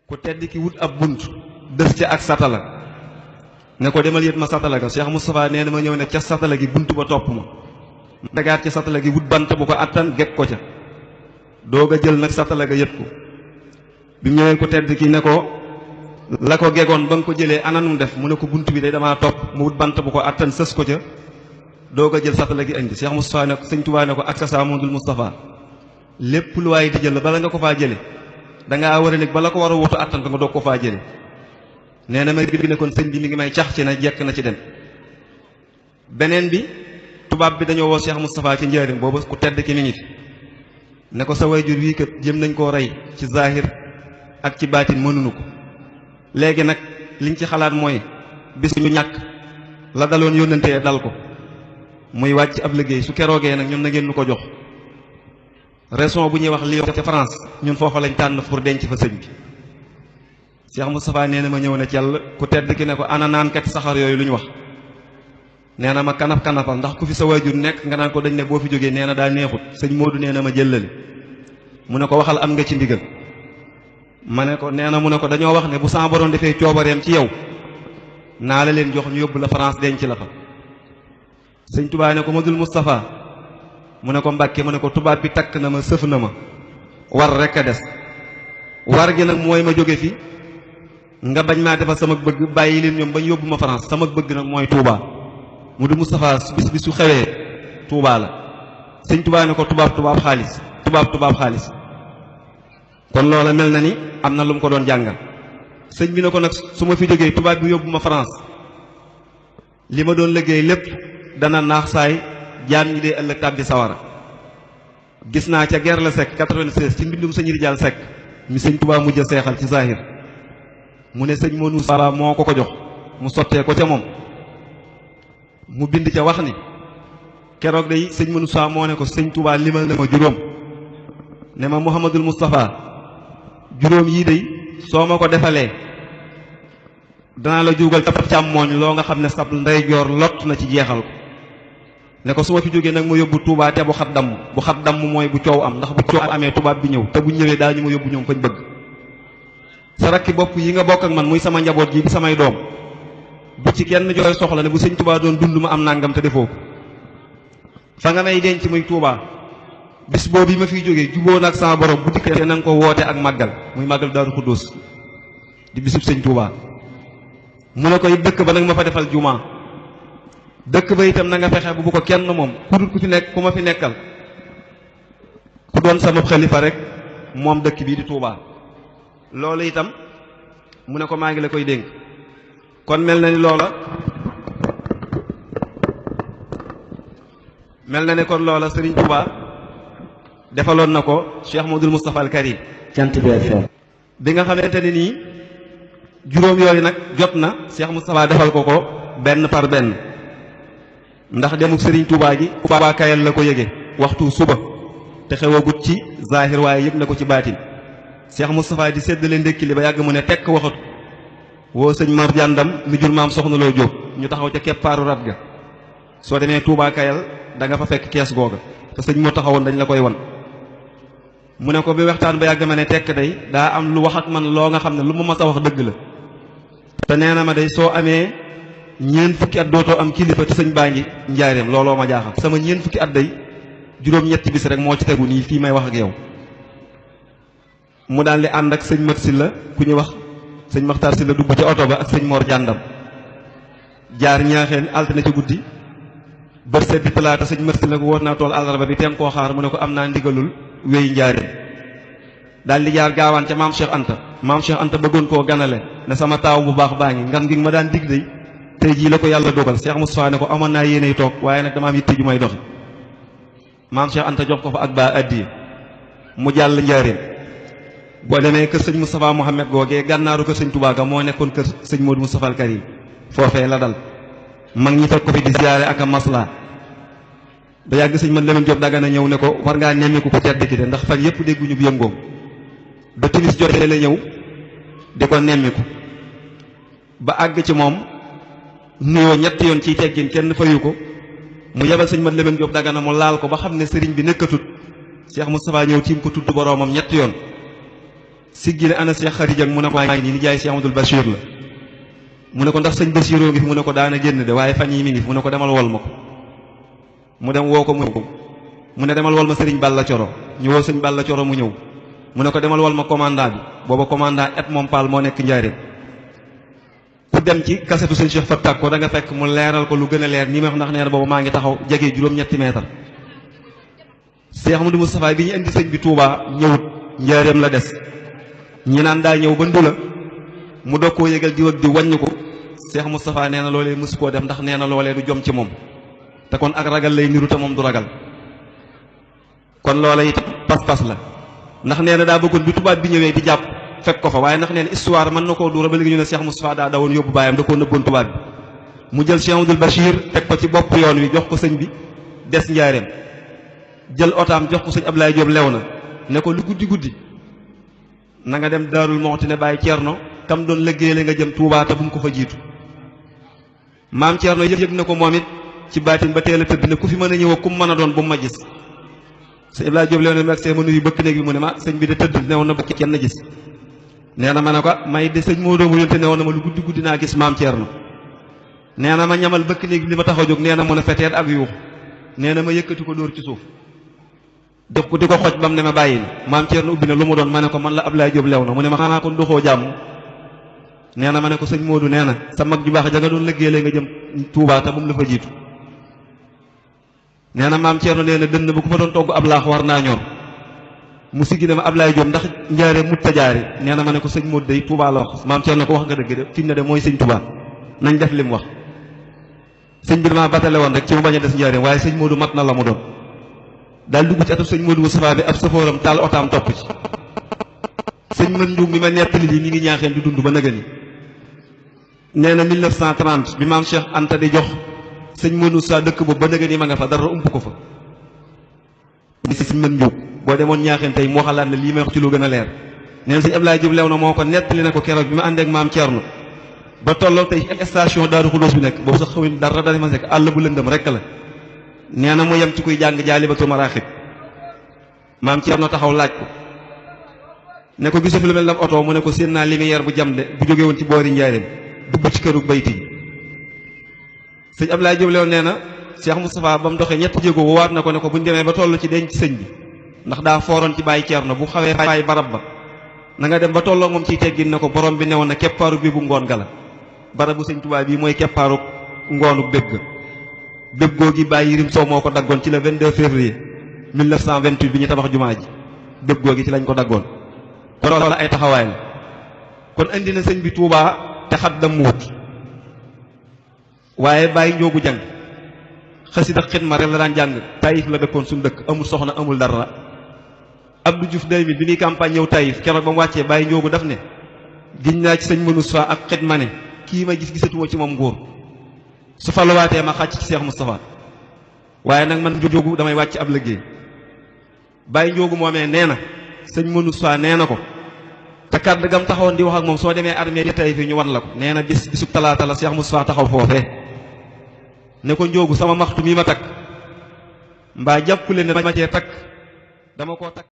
ku tedd ki wut ab bunt def ca ak satala ne ko demal yët ma satala ga Cheikh Moustapha nee na ma ñëw ne ca satala gi bunt ba topp ma dagaat ca satala gi wut bant bu ko attan geg ko ca doog a jël nag satala ga yët ko bi mu ñëwee ku tedd ki ne ko la ko gegoon ba nga ko jëlee ananum def mu ne ko bunt bi day damaa topp mu wut bant bu ko attan sës ko ca doog a jël satala gi indi Cheikh Moustapha ne ko sëñ Tuubaa ne ko ak sa Saamudul Moustapha lépp lu waaye di jël bala nga ko faa jële dangaa war a nekk bala ko war a wutu attan ko nga doog ko faa jële nee na may bi ne kon sëñ bi mi ngi may cax ci na jekk na ci dem beneen bi tubaab bi dañoo woo Cheikh Moustapha ci njëriñ boobu ku tedd ki mi ngi fi ne ko sa wayjur wii kat jëm nañ koo rey ci zahir ak ci baatin mënuñu ko léegi nag liñ ci xalaat mooy bis ñu ñàkk la daloon yónnantee dal ko muy wàcc ab liggéey su keroogee nag ñun na ngeen nu ko jox raison bu ñuy wax Lyon ca France ñun foofa lañ tànn pour denc fa sëñ bi Cheikh Moustapha nee na ma ñëw ne ci yàlla ku tedd ki ne ko ana naankat saxar yooyu lu ñu wax nee na ma kanap kanapal ndax ku fi sa waajur nekk nga naan ko dañ ne boo fi jógee nee na daa neexut sëñ Modou nee na ma jëllale mu ne ko waxal am nga ci ndigal ma ne ko nee na mu ne ko dañoo wax ne bu sa borom defee coobareem ci yow naa la leen jox ñu yóbbu la France denc la fa sëñ Touba ne ko Modou Moustapha mu ne ko Mbàkke mu ne ko tubaab bi takk na ma sëf na ma war rek a des war gi nag mooy ma jóge fi nga bañ maa defal sama bëgg bàyyi leen ñoom bañ yóbbu ma France sama bëgg nag mooy Touba Modou Moustapha bis bi su xewee Touba la sëñ Touba ne ko tubaab xaalis tubaab xaalis kon loola mel na ni am na lu mu ko doon jàngal sëñ bi ne ko nag su ma fi jógee tubaab bi yóbbu ma France li ma doon liggéey lépp dana naax saay jaam ñi dee ëllëg tàbbi sawara gis naa ca Guerre la Seck 96 ci mbindum sëñ Rijaal Seck mi sëñ Touba mujj a seexal ci zahir mu ne sëñ Modou Moustapha moo ko jox mu sottee ko ca moom mu bind ca wax ni keroog day sëñ Modou Moustapha moo ne ko sëñ Touba limal na ma juróom ne ma Mouhamadul Moustapha juróom yii day soo ma ko defalee danaa la juugal ca càmmooñ loo nga xam ne sab ndeyjoor lott na ci jeexal ko ne ko su ma fi jógee nag ma yóbbu Touba te bu xat damm mooy bu coow am ndax bu coow amee tubaab bi ñëw te bu ñëwee daa ñu ma yóbbu ñoom fañ bëgg sa rakki bopp yi nga bokk ak man muy sama njaboot gi di samay doom bu ci kenn jooy soxla ne bu sëñ Touba doon dund ma am nangam te defoo ko fa nga may denc muy Touba bis boobu bi ma fiy jógee juboo nag sama borom bu dikkee na nga ko woote ak màggal muy màggal Daaru Xuddoos di bisub sëñ Touba mu ne koy dëkk ba nag ma fa defal jumaa dëkk ba itam na nga fexe bu ko kenn moom ku dul ku fi nekk ku ma fi nekkal ku doon sama xalifa rek moom dëkk bii di Touba loolu itam mu ne ko maa ngi la koy dénk kon mel na ni loola mel na ne kon loola Serigne Touba defaloon na ko Cheikh Modou Moustapha al Karim cant bi nga xamante ne nii juróom yooyu nag jot na Cheikh Moustapha defal ko benn par benn ndax demuk Serigne Touba gi Touba Kayal la ko yëge waxtu suba te xewagut ci zahir waaye yëg na ko ci baatin Cheikh Moustapha di séddale ndékki li ba yàgg mu ne tekk waxatu woo sëñ Mar Jàndam mi jur maam soxna loo jóg ñu taxaw ca keppaaru rat ga soo demee Touba Kayal da nga fa fekk kees googa te sëñ moo taxawoon dañ la koy wan mu ne ko bi waxtaan ba yàgg ma ne tekk day daa am lu wax ak man loo nga xam ne lu ma mas a wax dëgg la te nee na ma day soo amee ñeent fukki at dootoo am kilifa te sëñ baa ngi njaareem looloo ma jaaxal sama ñeent fukki at day juróom-ñetti bis rek moo ci tegu nii fii may wax ak yow mu daal di ànd ak sëñ Mat Silla ku ñuy wax sëñ Maxtaar Silla dugg ca oto ba ak sëñ Mor Jàndam jaar ñaaxeen altine ci guddi bët set di talaata sëñ Mat Silla ko wóor naa tool àllarba bi teen koo xaar mu ne ko am naa ndigalul wéy njaareem daal di jaar gaawaan ca maam Cheikh Anta bëggoon koo ganale ne sama taaw bu baax baa ngi ngan ngi ma daan dig day tey jii la ko yàlla dogal Cheikh Moustapha ne ko amoon naa yéeney toog waaye nag dama am yitte ju may doxi maam Cheikh Anta jox ko fa ak baa addiye mu jàll njaareem boo demee kër sëñ Moustapha Mohamed googee gànnaaru kër sëñ Touba ga moo nekkoon kër sëñ Modou Moustapha al Karim foofee la dal mag ñi fekk ko fi di ziyaare ak a masla ba yàgg sëñ man Lamine Diop Dagana ñëw ne ko war ngaa nemmiku ko tedd ki de ndax fan yépp dégguñu bu yëngoom ba timis jotee la ñëw di ko nemmiku ba àgg ci moom nuyoo ñetti yoon ciy teggin kenn fayu ko mu yebal sëñ man Lamine Diop Dagana mu laal ko ba xam ne sëriñ bi nekkatut Cheikh Moustapha ñëw tiim ko tudd boroomam ñetti yoon siggi ne ana Cheikh Xarijang mu ne ko maa ngi nii ni jaay Cheikh Amadou Bachir la mu ne ko ndax sëñ Bachiroo ngi fi mu ne ko daana génn de waaye fan yi mi ngi fi mu ne ko demal wol ma ko mu dem woo ko mu ne demal wol ma sëriñ Balla Coro ñu woo sëñ Balla Coro mu ñëw mu ne ko demal wol ma commandant bi booba commandant et moom Paal moo nekk njaareem ku dem ci kasetu sëñ Cheikh Fatak ko da nga fekk mu leeral ko lu gën a leer nii ma wax ndax nee na booba maa ngi taxaw jege juróom-ñetti meetar Cheikh Amadou Moustapha bi ñu indi sëñ bi Touba ñëwut njaareem la des ñi naan daa ñëw ba Ndula mu doog koo yëgal diw ak di wàññi ko Cheikh Moustapha nee na loolee mësu koo def ndax nee na loolee du jom ci moom te kon ak ragal lay niru te moom du ragal kon loola it pas-pas la ndax nee na daa bëggoon bi tubaab bi ñëwee di jàpp fekk ko fa waaye ndax nee na histoire mën na koo duura ba léegi ñu ne Cheikh Moustapha daa dawoon yóbbu baayam da koo nëbboon tubaab bi mu jël Cheikh Amadou Bachir teg ko ci bopp yoon wi jox ko sëñ bi des njaareem jël otaam jox ko sëñ Ablaye Diop lew na ne ko lu guddi guddi na nga dem Daarul Moxti ne bàyyi Ceerno kam doon liggéeyale nga jëm Touba te bu mu ko fa jiitu maam Ceerno yëg na ko moom it ci baatin ba teel a tëdd ne ku fi mën a ñëw ak ku mu mën a doon bu mu ma gis sëñ Ablaye Diop lew na mi ak see ma nuyu bëkk néeg bi mu ne ma sëñ bi de tëdd newoon na bu kenn gis nee na ma ne ko may de sëñ moo doomu yonte newoon na ma lu guddi guddi naa gis maam Ceerno nee na ma ñamal bëkk néeg bi li ma tax a jóg nee na mën a feteet ak yuux nee na ma yëkkati ko dóor ci suuf jox ko di ko xoj bam ne ma bàyyi maam Ceerno ubbi na lu mu doon ma ne ko man la Ablaye Diop lew na mu ne ma xanaa kon doxoo jàmm nee na ma ne ko sëñ Modou nee na sa mag ju baax ja nga doon liggéeyale nga jëm Touba te bu mu la fa jiitu nee na maam Ceerno nee na dënn bu ko fa doon togg ab laax war naa ñor mu siggi ne ma Ablaye Diop ndax njaare mutta jaare nee na ma ne ko sëñ Modou day Touba la wax maam Ceerno ko wax nga dëgg de fi mu ne de mooy sëñ Touba nañ def li mu wax sëñ bi damaa batale woon rek ci mu bañ a des njaare waaye sëñ Modou mat na la mu doon daal dugg ci atum sëñ Modou Moustapha bi ab safooram taal otaam topp ci sëñ mën njuum mi ma nettali lii mi ngi ñaaxeen di dund ba nëgëni nee na 1930 bi maam Cheikh Anta di jox sëñ Modou Moustapha dëkk boobu ba nëgëni ma nga fa dara ump ko fa di sëñ mën njuum boo demoon ñaaxeen tey moo xalaat ne lii may wax ci lu gën a leer nee na sëñ Ablaye Diop lew na moo ko nettali na ko keroog bi ma àndeek maam Thierno ba tolloo tey station Daaru Xudoos bi nekk boobu sax xawin dara dara ma nekk àll bu lëndëm rek la nee na mu yem ci kuy jàng Jaalibatul Maraaxib maam Thierno taxaw laaj ko ne ko gisu fi lu mel ne oto mu ne ko séen naa lumière bu jam de bu jóge woon ci boori njaareem dugg ci këru bayti sëñ Ablaye Diop lew nee na Cheikh Moustapha ba mu doxee ñetti jéego woowaat na ko ne ko bu ñu demee ba toll ci denc sëñ bi ndax daa fooroon ci bàyyi Thierno bu xawee bàyyi barab ba na nga dem ba tolloo moom ciy teggin ne ko borom bi newoon na keppaaru bi bu ngoon gala barabu sëñ Tuubaa bii mooy keppaaru ngoonu bégg béggoo gi bàyyi Yirim Sow moo ko daggoon ci le 22 février 1928 bi ñu tabax jumaa ji béggoo gi ci lañ ko daggoon kon loolu ay taxawaay la kon indi na sëñ bi Touba te xat dam wut waaye bàyyi njoogu jàng xasida xidma rek la daan jàng Taïf la dëkkoon suñu dëkk amul soxna amul dara Abdou Diouf 2000 bi muy campagne ñëw Taïf keroog ba mu wàccee bàyyi njoogu daf ne giñ naa ci sëñ Moustapha ak xidma ne kii ma gis gisatuma ci moom nguur su faluwaatee ma xàcc ci Cheikh Moustapha waaye nag man njóogu damay wàcc ab liggéey bàyyi njóogu moomee nee na sëñ Moustapha nee na ko te kàddu gam taxawoon di wax ak moom soo demee armée di tey fii ñu wan la ko nee na bisub talaata la Cheikh Moustapha taxaw foofee ne ko njóogu sama maxtu mi ma takk mbaa jàppule ne ma cee takk dama koo takk